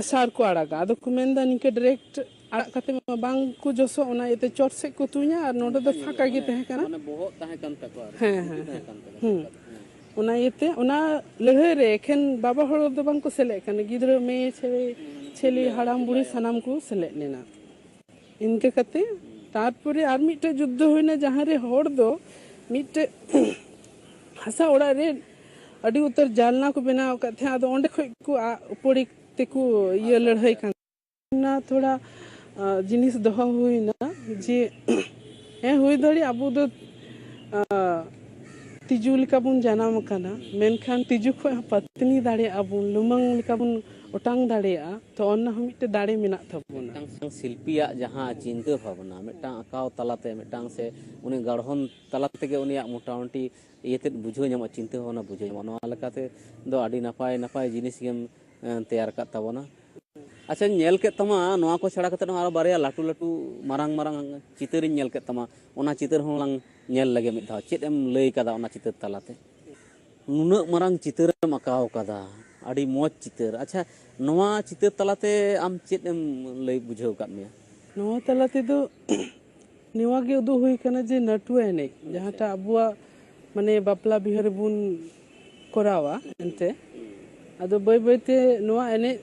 ᱥᱟᱨ ᱠᱚ ᱟᱲᱟᱜᱟ᱾ ᱟᱫᱚ ᱠᱚ ᱢᱮᱱᱫᱟ, ᱱᱤᱝᱠᱟᱹ ᱰᱟᱭᱨᱮᱠᱴ ᱟᱲᱟᱜ ᱠᱟᱛᱮ ᱢᱟ ᱵᱟᱝ ᱠᱚ ᱡᱚᱥᱚᱜ, ᱚᱱᱟ ᱤᱭᱟᱹᱛᱮ ᱪᱚᱴ ᱥᱮᱫ ᱠᱚ ᱛᱩᱧᱟ ᱟᱨ ᱱᱚᱰᱮ ᱫᱚ ᱯᱷᱟᱸᱠᱟ ᱜᱮ ᱛᱟᱦᱮᱸ ᱠᱟᱱᱟ᱾ ᱢᱟᱱᱮ ᱵᱚᱦᱚᱜ ᱛᱟᱦᱮᱸ ᱠᱟᱱ ᱛᱟᱠᱚᱣᱟ ᱟᱨᱠᱤ᱾ ᱦᱮᱸ, ᱦᱮᱸ, ᱦᱮᱸ᱾ ᱦᱩᱸ᱾ ᱚᱱᱟ ᱤᱭᱟᱹᱛᱮ ᱚᱱᱟ ᱞᱟᱹᱲᱦᱟᱹᱭ ᱨᱮ ᱮᱠᱷᱮᱱ ᱵᱟᱵᱟ ᱦᱚᱲ ᱫᱚ ᱵᱟᱝ ᱠᱚ ᱥᱮᱞᱮᱫ ᱠᱟᱱᱟ, ᱜᱤᱫᱽᱨᱟᱹ, ᱢᱮᱭᱮ, ᱪᱷᱮᱞᱮ, ᱪᱷᱮᱞᱮ, ᱦᱟᱲᱟᱢ, ᱵᱩᱲᱦᱤ ᱥᱟᱱᱟᱢ ᱠᱚ ᱥᱮᱞᱮᱫ ᱞᱮᱱᱟ᱾ ᱤᱱᱠᱟᱹ ᱠᱟᱛᱮ ᱛᱟᱨᱯᱚᱨᱮ ᱟᱨ ᱢᱤᱫᱴᱮᱡ ᱡᱩᱫᱽᱫᱷᱚ ᱦᱩᱭᱱᱟ, ᱡᱟᱦᱟᱸ ᱨᱮ ᱦᱚᱲ ᱫᱚ ᱢᱤᱫᱴᱮᱡ ᱦᱟᱥᱟ ᱚᱲᱟᱜ ᱨᱮ ᱟᱹᱰᱤ ᱩᱛᱟᱹᱨ ᱡᱟᱞᱱᱟ ᱠᱚ ᱵᱮᱱᱟᱣ ᱟᱠᱟᱫ ᱛᱟᱦᱮᱸᱫ᱾ ᱟᱫᱚ ᱚᱸᱰᱮ ᱠᱷᱚᱡ ᱠᱚ ᱟᱜ ᱩᱯᱟᱹᱲᱤ ᱛᱮᱠᱚ ᱤᱭᱟᱹ ᱞᱟᱹᱲᱦᱟᱹᱭ ᱠᱟᱱ᱾ ᱚᱱᱟ ᱛᱷᱚᱲᱟ, ᱟ, ᱡᱤᱱᱤᱥ ᱫᱚᱦᱚ ᱦᱩᱭᱱᱟ ᱡᱮ, ᱦᱮᱸ, ᱦᱩᱭ ᱫᱟᱲᱮᱭᱟᱜᱼᱟ ᱟᱵᱚ ᱫᱚ, ᱟ, ᱛᱤᱡᱩ ᱞᱮᱠᱟ ᱵᱚᱱ ᱡᱟᱱᱟᱢ ᱟᱠᱟᱱᱟ, ᱢᱮᱱᱠᱷᱟᱱ ᱛᱤᱡᱩ ᱠᱷᱚᱱ ᱦᱚᱸ ᱯᱟᱹᱛᱱᱤ ᱫᱟᱲᱮᱭᱟᱜᱼᱟ ᱵᱚᱱ, ᱞᱩᱢᱟᱹᱝ ᱞᱮᱠᱟ ᱵᱚᱱ ᱚᱴᱟᱝ ᱫᱟᱲᱮᱭᱟᱜᱼᱟ᱾ ᱛᱚ, ᱚᱱᱟ ᱦᱚᱸ ᱢᱤᱫᱴᱮᱱ ᱫᱟᱲᱮ ᱢᱮᱱᱟᱜ ᱛᱟᱵᱚᱱᱟ᱾ ᱢᱤᱫᱴᱟᱝ ᱥᱤᱞᱯᱤᱭᱟᱜ ᱡᱟᱦᱟᱸ ᱪᱤᱱᱛᱟᱹ ᱵᱷᱟᱵᱽᱱᱟ, ᱢᱤᱫᱴᱟᱝ ᱟᱸᱠᱟᱣ ᱛᱟᱞᱟᱛᱮ, ᱢᱤᱫᱴᱟᱝ ᱥᱮ ᱩᱱᱤ ᱜᱟᱲᱦᱚᱱ ᱛᱟᱞᱟ ᱛᱮᱜᱮ ᱩᱱᱤᱭᱟᱜ ᱢᱚᱴᱟᱢᱩᱴᱤ ᱤᱭᱟᱹᱛᱮᱫ ᱵᱩᱡᱷᱟᱹᱣ ᱧᱟᱢᱚᱜᱼᱟ, ᱪᱤᱱᱛᱟᱹ ᱵᱷᱟᱵᱽᱱᱟ ᱵᱩᱡᱷᱟᱹᱣ ᱧᱟᱢᱚᱜᱼᱟ᱾ ᱱᱚᱣᱟ ᱞᱮᱠᱟᱛᱮ ᱫᱚ ᱟᱹᱰᱤ ᱱᱟᱯᱟᱭ ᱱᱟᱯᱟᱭ ᱡᱤᱱᱤᱥ ᱜᱮᱢ, ᱮᱸ, ᱛᱮᱭᱟᱨ ᱟᱠᱟᱫ ᱛᱟᱵᱚᱱᱟ᱾ ᱟᱪᱪᱷᱟᱧ ᱧᱮᱞ ᱠᱮᱫ ᱛᱟᱢᱟ, ᱱᱚᱣᱟ ᱠᱚ ᱪᱷᱟᱲᱟ ᱠᱟᱛᱮ ᱦᱚᱸ ᱟᱨᱚ ᱵᱟᱨᱭᱟ ᱞᱟᱹᱴᱩ ᱞᱟᱹᱴᱩ ᱢᱟᱨᱟᱝ ᱢᱟᱨᱟᱝ ᱪᱤᱛᱟᱹᱨᱤᱧ ᱧᱮᱞ ᱠᱮᱫ ᱛᱟᱢᱟ, ᱚᱱᱟ ᱪᱤᱛᱟᱹᱨ ᱦᱚᱸ ᱞᱟᱝ ᱧᱮᱞ ᱞᱮᱜᱮ ᱢᱤᱫ ᱫᱷᱟᱣ᱾ ᱪᱮᱫ ᱮᱢ ᱞᱟᱹᱭ ᱠᱟᱫᱟ ᱚᱱᱟ ᱪᱤᱛᱟᱹᱨ ᱛᱟᱞᱟᱛᱮ? ᱱᱩᱱᱟᱹᱜ ᱢᱟᱨᱟᱝ ᱪᱤᱛᱟᱹᱨᱮᱢ ᱟᱸᱠᱟᱣ ᱠᱟᱫᱟ, ᱟᱹᱰᱤ ᱢᱚᱡᱽ ᱪᱤᱛᱟᱹᱨ᱾ ᱟᱪᱪᱷᱟ, ᱱᱚᱣᱟ ᱪᱤᱛᱟᱹᱨ ᱛᱟᱞᱟᱛᱮ ᱟᱢ ᱪᱮᱫ ᱮᱢ ᱞᱟᱹᱭ ᱵᱩᱡᱷᱟᱹᱣ ᱟᱠᱟᱫ ᱢᱮᱭᱟ? ᱱᱚᱣᱟ ᱛᱟᱞᱟ ᱛᱮᱫᱚ ᱱᱚᱣᱟ ᱜᱮ ᱩᱫᱩᱜ ᱦᱩᱭ ᱠᱟᱱᱟ ᱡᱮ ᱱᱟᱹᱴᱩᱣᱟᱹ ᱮᱱᱮᱡ, ᱡᱟᱦᱟᱸᱴᱟᱜ ᱟᱵᱚᱣᱟᱜ, ᱢᱟᱱᱮ, ᱵᱟᱯᱞᱟ ᱵᱤᱦᱟᱹ ᱨᱮᱵᱚᱱ ᱠᱚᱨᱟᱣᱟ ᱮᱱᱛᱮ᱾ ᱟᱫᱚ ᱵᱟᱹᱭ ᱵᱟᱹᱭ ᱛᱮ ᱱᱚᱣᱟ ᱮᱱᱮᱡ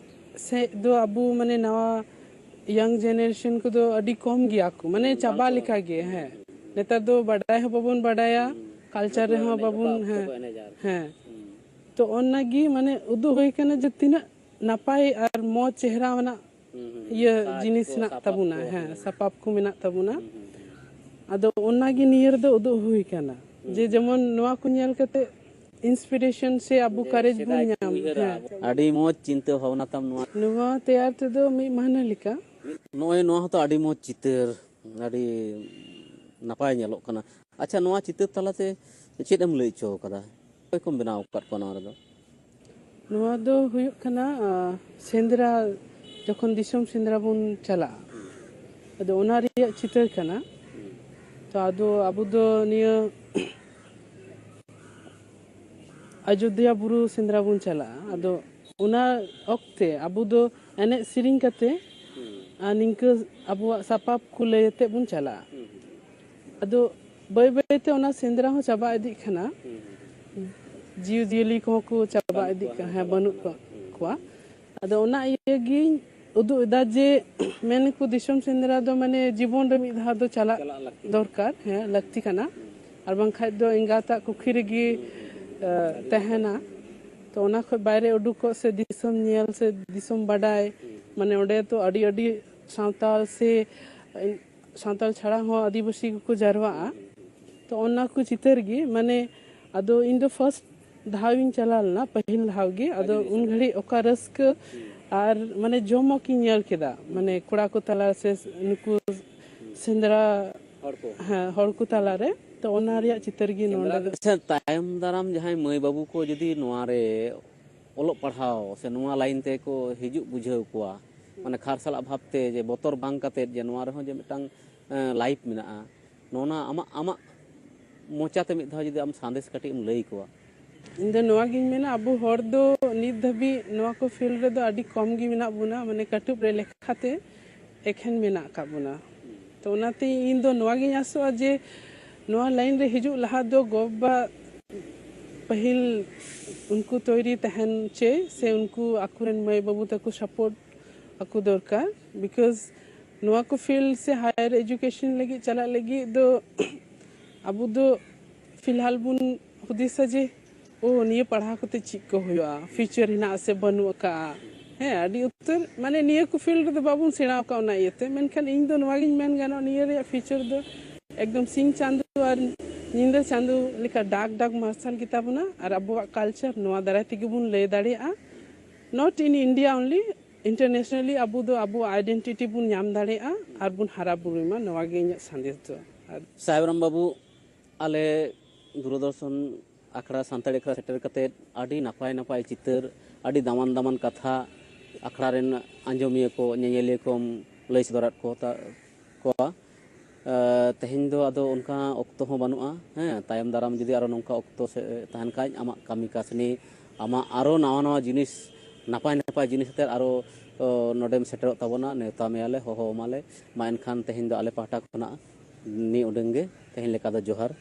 ᱥᱮᱫ ᱫᱚ ᱟᱵᱚ, ᱢᱟᱱᱮ, ᱱᱟᱣᱟ ᱭᱟᱝ ᱡᱮᱱᱟᱨᱮᱥᱚᱱ ᱠᱚᱫᱚ ᱟᱹᱰᱤ ᱠᱚᱢ ᱜᱮᱭᱟ ᱠᱚ, ᱢᱟᱱᱮ, ᱪᱟᱵᱟ ᱞᱮᱠᱟ ᱜᱮ᱾ ᱦᱮᱸ, ᱱᱮᱛᱟᱨ ᱫᱚ ᱵᱟᱰᱟᱭ ᱦᱚᱸ ᱵᱟᱵᱚᱱ ᱵᱟᱰᱟᱭᱟ, ᱠᱟᱞᱪᱟᱨ ᱨᱮᱦᱚᱸ ᱵᱟᱵᱚᱱ, ᱦᱮᱸ, ᱦᱮᱸ᱾ ᱛᱚ ᱚᱱᱟᱜᱮ ᱢᱟᱱᱮ ᱩᱫᱩᱜ ᱦᱩᱭ ᱠᱟᱱᱟ ᱡᱮ ᱛᱤᱱᱟᱹᱜ ᱱᱟᱯᱟᱭ ᱟᱨ ᱢᱚᱡᱽ ᱪᱮᱦᱨᱟ ᱟᱱᱟᱜ ᱤᱭᱟᱹ ᱡᱤᱱᱤᱥ ᱦᱮᱱᱟᱜ ᱛᱟᱵᱚᱱᱟ᱾ ᱦᱮᱸ, ᱥᱟᱯᱟᱵ ᱠᱚ ᱢᱮᱱᱟᱜ ᱛᱟᱵᱚᱱᱟ᱾ ᱟᱫᱚ ᱚᱱᱟᱜᱮ ᱱᱤᱭᱟᱹ ᱨᱮᱫᱚ ᱩᱫᱩᱜ ᱦᱩᱭ ᱠᱟᱱᱟ ᱡᱮ ᱡᱮᱢᱚᱱ ᱱᱚᱣᱟ ᱠᱚ ᱧᱮᱞ ᱠᱟᱛᱮ ᱤᱱᱥᱯᱤᱨᱮᱥᱚᱱ ᱥᱮ ᱟᱵᱚ ᱠᱟᱨᱮᱡᱽ ᱵᱚᱱ ᱧᱟᱢ᱾ ᱦᱮᱸ, ᱟᱹᱰᱤ ᱢᱚᱡᱽ ᱪᱤᱱᱛᱟᱹ ᱵᱷᱟᱵᱽᱱᱟ ᱛᱟᱢ ᱱᱚᱣᱟ᱾ ᱱᱚᱣᱟ ᱛᱮᱭᱟᱨ ᱛᱮᱫᱚ ᱢᱤᱫ ᱢᱟᱹᱦᱱᱟᱹ ᱞᱮᱠᱟ᱾ ᱱᱚᱜᱼᱚᱭ ᱱᱚᱣᱟ ᱦᱚᱸᱛᱚ ᱟᱹᱰᱤ ᱢᱚᱡᱽ ᱪᱤᱛᱟᱹᱨ, ᱟᱹᱰᱤ ᱱᱟᱯᱟᱭ ᱧᱮᱞᱚᱜ ᱠᱟᱱᱟ᱾ ᱟᱪᱪᱷᱟ, ᱱᱚᱣᱟ ᱪᱤᱛᱟᱹᱨ ᱛᱟᱞᱟᱛᱮ ᱪᱮᱫ ᱮᱢ ᱞᱟᱹᱭ ᱦᱚᱪᱚ ᱠᱟᱫᱟ? ᱚᱠᱚᱭ ᱠᱚᱢ ᱵᱮᱱᱟᱣ ᱟᱠᱟᱫ ᱠᱚᱣᱟ ᱱᱚᱣᱟ ᱨᱮᱫᱚ? ᱱᱚᱣᱟ ᱫᱚ ᱦᱩᱭᱩᱜ ᱠᱟᱱᱟ, ᱟᱸ, ᱥᱮᱸᱫᱽᱨᱟ, ᱡᱚᱠᱷᱚᱱ ᱫᱤᱥᱚᱢ ᱥᱮᱸᱫᱽᱨᱟ ᱵᱚᱱ ᱪᱟᱞᱟᱜᱼᱟ, ᱟᱫᱚ ᱚᱱᱟ ᱨᱮᱭᱟᱜ ᱪᱤᱛᱟᱹᱨ ᱠᱟᱱᱟ᱾ ᱛᱚ ᱟᱫᱚ ᱟᱵᱚ ᱫᱚ ᱱᱤᱭᱟᱹ ᱟᱡᱚᱫᱤᱭᱟᱹ ᱵᱩᱨᱩ ᱥᱮᱸᱫᱽᱨᱟ ᱵᱚᱱ ᱪᱟᱞᱟᱜᱼᱟ᱾ ᱟᱫᱚ ᱚᱱᱟ ᱚᱠᱛᱮ ᱟᱵᱚ ᱫᱚ ᱮᱱᱮᱡ ᱥᱮᱨᱮᱧ ᱠᱟᱛᱮ ᱟᱨ ᱱᱤᱝᱠᱟᱹ ᱟᱵᱚᱣᱟᱜ ᱥᱟᱯᱟᱵ ᱠᱚ ᱞᱟᱹᱭ ᱟᱛᱮ ᱵᱚᱱ ᱪᱟᱞᱟᱜᱼᱟ᱾ ᱟᱫᱚ ᱵᱟᱹᱭ ᱵᱟᱹᱭ ᱛᱮ ᱚᱱᱟ ᱥᱮᱸᱫᱽᱨᱟ ᱦᱚᱸ ᱪᱟᱵᱟ ᱤᱫᱤᱜ ᱠᱟᱱᱟ᱾ ᱡᱤᱣᱤᱼᱡᱤᱭᱟᱹᱞᱤ ᱠᱚᱦᱚᱸ ᱠᱚ ᱪᱟᱵᱟ ᱤᱫᱤᱜ ᱠᱟᱱᱟ᱾ ᱦᱮᱸ, ᱵᱟᱹᱱᱩᱜ ᱠᱚ-, ᱠᱚᱣᱟ᱾ ᱟᱫᱚ ᱚᱱᱟ ᱤᱭᱟᱹ ᱜᱤᱧ ᱩᱫᱩᱜ ᱮᱫᱟ ᱡᱮ ᱢᱮᱱᱟᱠᱚ ᱫᱤᱥᱚᱢ ᱥᱮᱸᱫᱽᱨᱟ ᱫᱚ ᱢᱟᱱᱮ ᱡᱤᱵᱚᱱ ᱨᱮ ᱢᱤᱫ ᱫᱷᱟᱣ ᱫᱚ ᱪᱟᱞᱟᱜ ᱪᱟᱞᱟᱜ ᱞᱟᱹᱠᱛᱤ᱾ ᱫᱚᱨᱠᱟᱨ, ᱦᱮᱸ, ᱞᱟᱹᱠᱛᱤ ᱠᱟᱱᱟ᱾ ᱟᱨ ᱵᱟᱝᱠᱷᱟᱡ ᱫᱚ ᱮᱸᱜᱟᱛᱟᱜ ᱠᱩᱠᱷᱤ ᱨᱮᱜᱮ, ᱮ, ᱛᱟᱦᱮᱱᱟ᱾ ᱛᱚ ᱚᱱᱟ ᱠᱷᱚᱡ ᱵᱟᱭᱨᱮ ᱩᱰᱩᱠᱚᱜ ᱥᱮ ᱫᱤᱥᱚᱢ ᱧᱮᱞ ᱥᱮ ᱫᱤᱥᱚᱢ ᱵᱟᱰᱟᱭ, ᱢᱟᱱᱮ ᱚᱸᱰᱮ ᱛᱚ ᱟᱹᱰᱤ, ᱟᱹᱰᱤ ᱥᱟᱶᱛᱟᱞ ᱥᱮ ᱥᱟᱱᱛᱟᱲ ᱪᱷᱟᱲᱟ ᱦᱚᱸ ᱟᱹᱫᱤᱵᱟᱹᱥᱤ ᱠᱚᱠᱚ ᱡᱟᱨᱣᱟᱜᱼᱟ᱾ ᱛᱚ ᱚᱱᱟ ᱠᱚ ᱪᱤᱛᱟᱹᱨ ᱜᱮ, ᱢᱟᱱᱮ, ᱟᱫᱚ ᱤᱧ ᱫᱚ ᱯᱷᱟᱥᱴ ᱫᱷᱟᱣ ᱤᱧ ᱪᱟᱞᱟᱣ ᱞᱮᱱᱟ, ᱯᱟᱹᱦᱤᱞ ᱫᱷᱟᱣ ᱜᱮ᱾ ᱟᱫᱚ ᱩᱱ ᱜᱷᱟᱹᱲᱤᱡ ᱚᱠᱟ ᱨᱟᱹᱥᱠᱟᱹ ᱟᱨ, ᱢᱟᱱᱮ, ᱡᱚᱢᱚᱠ ᱤᱧ ᱧᱮᱞ ᱠᱮᱫᱟ, ᱢᱟᱱᱮ, ᱠᱚᱲᱟ ᱠᱚ ᱛᱟᱞᱟ ᱥᱮ ᱱᱩᱠᱩ ᱥᱮᱸᱫᱽᱨᱟ, ᱦᱚᱲ ᱠᱚ᱾ ᱦᱮᱸ, ᱦᱚᱲ ᱠᱚ ᱛᱟᱞᱟᱨᱮ᱾ ᱛᱚ ᱚᱱᱟ ᱨᱮᱭᱟᱜ ᱪᱤᱛᱟᱹᱨ ᱜᱮ ᱱᱚᱰᱮ ᱫᱚ᱾ ᱟᱪᱪᱷᱟ, ᱛᱟᱭᱚᱢ ᱫᱟᱨᱟᱢ ᱡᱟᱦᱟᱸᱭ ᱢᱟᱹᱭ ᱵᱟᱹᱵᱩ ᱠᱚ ᱡᱩᱫᱤ ᱱᱚᱣᱟ ᱨᱮ ᱚᱞᱚᱜ ᱯᱟᱲᱦᱟᱣ ᱥᱮ ᱱᱚᱣᱟ ᱞᱟᱭᱤᱱ ᱛᱮᱠᱚ ᱦᱤᱡᱩᱜ ᱵᱩᱡᱷᱟᱹᱣ ᱠᱚᱣᱟ, ᱢᱟᱱᱮ ᱠᱷᱟᱨ ᱥᱟᱞᱟᱜ ᱵᱷᱟᱵᱽᱛᱮ ᱡᱮ ᱵᱚᱛᱚᱨ ᱵᱟᱝ ᱠᱟᱛᱮᱫ ᱡᱮ ᱱᱚᱣᱟ ᱨᱮᱦᱚᱸ ᱡᱮ ᱢᱤᱫᱴᱟᱝ, ᱮᱸ, ᱞᱟᱭᱤᱯᱷ ᱢᱮᱱᱟᱜᱼᱟ, ᱱᱚᱣᱟ ᱟᱢᱟᱜ, ᱟᱢᱟᱜ ᱢᱚᱪᱟᱛᱮ ᱢᱤᱫ ᱫᱷᱟᱣ ᱡᱩᱫᱤ ᱟᱢ ᱥᱟᱸᱫᱮᱥ ᱠᱟᱹᱴᱤᱡ ᱮᱢ ᱞᱟᱹᱭ ᱟᱠᱚᱣᱟ᱾ ᱤᱧ ᱫᱚ ᱱᱚᱣᱟ ᱜᱤᱧ ᱢᱮᱱᱟ, ᱟᱵᱚ ᱦᱚᱲ ᱫᱚ ᱱᱤᱛ ᱫᱷᱟᱹᱵᱤᱡ ᱱᱚᱣᱟ ᱠᱚ ᱯᱷᱤᱞᱰ ᱨᱮᱫᱚ ᱟᱹᱰᱤ ᱠᱚᱢ ᱜᱮ ᱢᱮᱱᱟᱜ ᱵᱚᱱᱟ, ᱢᱟᱱᱮ ᱠᱟᱹᱴᱩᱵ ᱨᱮ ᱞᱮᱠᱷᱟᱛᱮ ᱮᱠᱷᱮᱱ ᱢᱮᱱᱟᱜ ᱟᱠᱟᱫ ᱵᱚᱱᱟ᱾ ᱛᱚ ᱚᱱᱟᱛᱮ ᱤᱧ ᱫᱚ ᱱᱚᱣᱟ ᱜᱤᱧ ᱟᱥᱚᱜᱼᱟ ᱡᱮ ᱱᱚᱣᱟ ᱞᱟᱭᱤᱱ ᱨᱮ ᱦᱤᱡᱩᱜ ᱞᱟᱦᱟ ᱫᱚ ᱜᱚ-ᱵᱟᱵᱟ ᱯᱟᱹᱦᱤᱞ ᱩᱱᱠᱩ ᱛᱚᱭᱨᱤ ᱛᱟᱦᱮᱱ ᱪᱟᱹᱭ ᱥᱮ ᱩᱱᱠᱩ ᱟᱠᱚᱨᱮᱱ ᱢᱟᱹᱭ ᱵᱟᱹᱵᱩ ᱛᱟᱠᱚ ᱥᱟᱯᱳᱨᱴ ᱟᱠᱚ ᱫᱚᱨᱠᱟᱨ, ᱵᱤᱠᱚᱡᱽ ᱱᱚᱣᱟ ᱠᱚ ᱯᱷᱤᱞᱰ ᱥᱮ ᱦᱟᱭᱟᱨ ᱮᱡᱩᱠᱮᱥᱚᱱ ᱞᱟᱹᱜᱤᱫ ᱪᱟᱞᱟᱜ ᱞᱟᱹᱜᱤᱫ ᱫᱚ ᱟᱵᱚ ᱫᱚ ᱯᱷᱤᱞᱦᱟᱞ ᱵᱚᱱ ᱦᱩᱫᱤᱥᱟ ᱡᱮ ᱳ, ᱱᱤᱭᱟᱹ ᱯᱟᱲᱦᱟᱣ ᱠᱟᱛᱮ ᱪᱮᱫ ᱠᱚ ᱦᱩᱭᱩᱜᱼᱟ, ᱯᱷᱤᱭᱩᱪᱟᱨ ᱦᱮᱱᱟᱜ ᱟᱥᱮ ᱵᱟᱹᱱᱩᱜ ᱟᱠᱟᱫᱼᱟ᱾ ᱦᱮᱸ, ᱟᱹᱰᱤ ᱩᱛᱟᱹᱨ ᱢᱟᱱᱮ ᱱᱤᱭᱟᱹ ᱠᱚ ᱯᱷᱤᱞᱰ ᱨᱮᱫᱚ ᱵᱟᱵᱚᱱ ᱥᱮᱬᱟ ᱟᱠᱟᱫ, ᱚᱱᱟ ᱤᱭᱟᱹᱛᱮ᱾ ᱢᱮᱱᱠᱷᱟᱱ ᱤᱧ ᱫᱚ ᱱᱚᱣᱟ ᱜᱤᱧ ᱢᱮᱱ ᱜᱟᱱᱚᱜ, ᱱᱤᱭᱟᱹ ᱨᱮᱭᱟᱜ ᱯᱷᱤᱭᱩᱪᱟᱨ ᱫᱚ ᱮᱠᱫᱚᱢ ᱥᱤᱧ ᱪᱟᱸᱫᱚ ᱟᱨ ᱧᱤᱫᱟᱹ ᱪᱟᱸᱫᱚ ᱞᱮᱠᱟ ᱰᱟᱜᱽ ᱰᱟᱜᱽ ᱢᱟᱨᱥᱟᱞ ᱜᱮᱛᱟ ᱵᱚᱱᱟ᱾ ᱟᱨ ᱟᱵᱚᱣᱟᱜ ᱠᱟᱞᱪᱟᱨ ᱱᱚᱣᱟ ᱫᱟᱨᱟᱭ ᱛᱮᱜᱮ ᱵᱚᱱ ᱞᱟᱹᱭ ᱫᱟᱲᱮᱭᱟᱜᱼᱟ, not in India only, internationally ᱟᱵᱚ ᱫᱚ ᱟᱵᱚᱣᱟᱜ ᱟᱭᱰᱮᱱᱴᱤᱴᱤ ᱵᱚᱱ ᱧᱟᱢ ᱫᱟᱲᱮᱭᱟᱜᱼᱟ ᱟᱨ ᱵᱚᱱ ᱦᱟᱨᱟ ᱵᱩᱨᱩᱭ ᱢᱟ, ᱱᱚᱣᱟ ᱜᱮ ᱤᱧᱟᱹᱜ ᱥᱟᱸᱫᱮᱥ ᱫᱚ᱾ ᱟᱨ ᱥᱟᱭᱵᱨᱟᱢ ᱵᱟᱹᱵᱩ, ᱟᱞᱮ ᱫᱩᱨᱚᱫᱚᱨᱥᱚᱱ ᱟᱠᱷᱲᱟ, ᱥᱟᱱᱛᱟᱲᱤ ᱟᱠᱷᱲᱟ ᱥᱮᱴᱮᱨ ᱠᱟᱛᱮᱫ ᱟᱹᱰᱤ ᱱᱟᱯᱟᱭ ᱱᱟᱯᱟᱭ ᱪᱤᱛᱟᱹᱨ, ᱟᱹᱰᱤ ᱫᱟᱢᱟᱱ ᱫᱟᱢᱟᱱ ᱠᱟᱛᱷᱟ ᱟᱠᱷᱲᱟ ᱨᱮᱱ ᱟᱸᱡᱚᱢᱤᱭᱟᱹ ᱠᱚ, ᱧᱮᱧᱮᱞᱤᱭᱟᱹ ᱠᱚᱢ ᱞᱟᱹᱭ ᱥᱚᱫᱚᱨᱟᱫ ᱠᱚ ᱛᱟ-, ᱠᱚᱣᱟ᱾ ᱮ, ᱛᱮᱦᱮᱧ ᱫᱚ ᱟᱫᱚ ᱚᱱᱠᱟ ᱚᱠᱛᱚ ᱦᱚᱸ ᱵᱟᱹᱱᱩᱜᱼᱟ᱾ ᱦᱮᱸ, ᱛᱟᱭᱚᱢ ᱫᱟᱨᱟᱢ ᱡᱩᱫᱤ ᱟᱨᱚ ᱱᱚᱝᱠᱟ ᱚᱠᱛᱚ ᱥᱮ ᱛᱟᱦᱮᱱ ᱠᱷᱟᱡ, ᱟᱢᱟᱜ ᱠᱟᱹᱢᱤ ᱠᱟᱹᱥᱱᱤ, ᱟᱢᱟᱜ ᱟᱨᱚ ᱱᱟᱣᱟ ᱱᱟᱣᱟ ᱡᱤᱱᱤᱥ, ᱱᱟᱯᱟᱭ ᱱᱟᱯᱟᱭ ᱡᱤᱱᱤᱥ ᱟᱛᱮᱫ ᱟᱨᱚ, ᱚ, ᱱᱚᱰᱮᱢ ᱥᱮᱴᱮᱨᱚᱜ ᱛᱟᱵᱚᱱᱟ, ᱱᱮᱣᱛᱟ ᱢᱮᱭᱟᱞᱮ, ᱦᱚᱦᱚ ᱟᱢᱟᱞᱮ᱾ ᱢᱟ ᱮᱱᱠᱷᱟᱱ ᱛᱮᱦᱮᱧ ᱫᱚ ᱟᱞᱮ ᱯᱟᱦᱴᱟ ᱠᱷᱚᱱᱟᱜ ᱱᱤᱭᱟᱹ ᱩᱰᱟᱹᱝ ᱜᱮ, ᱛᱮᱦᱮᱧ ᱞᱮᱠᱟ ᱫᱚ ᱡᱚᱦᱟᱨ᱾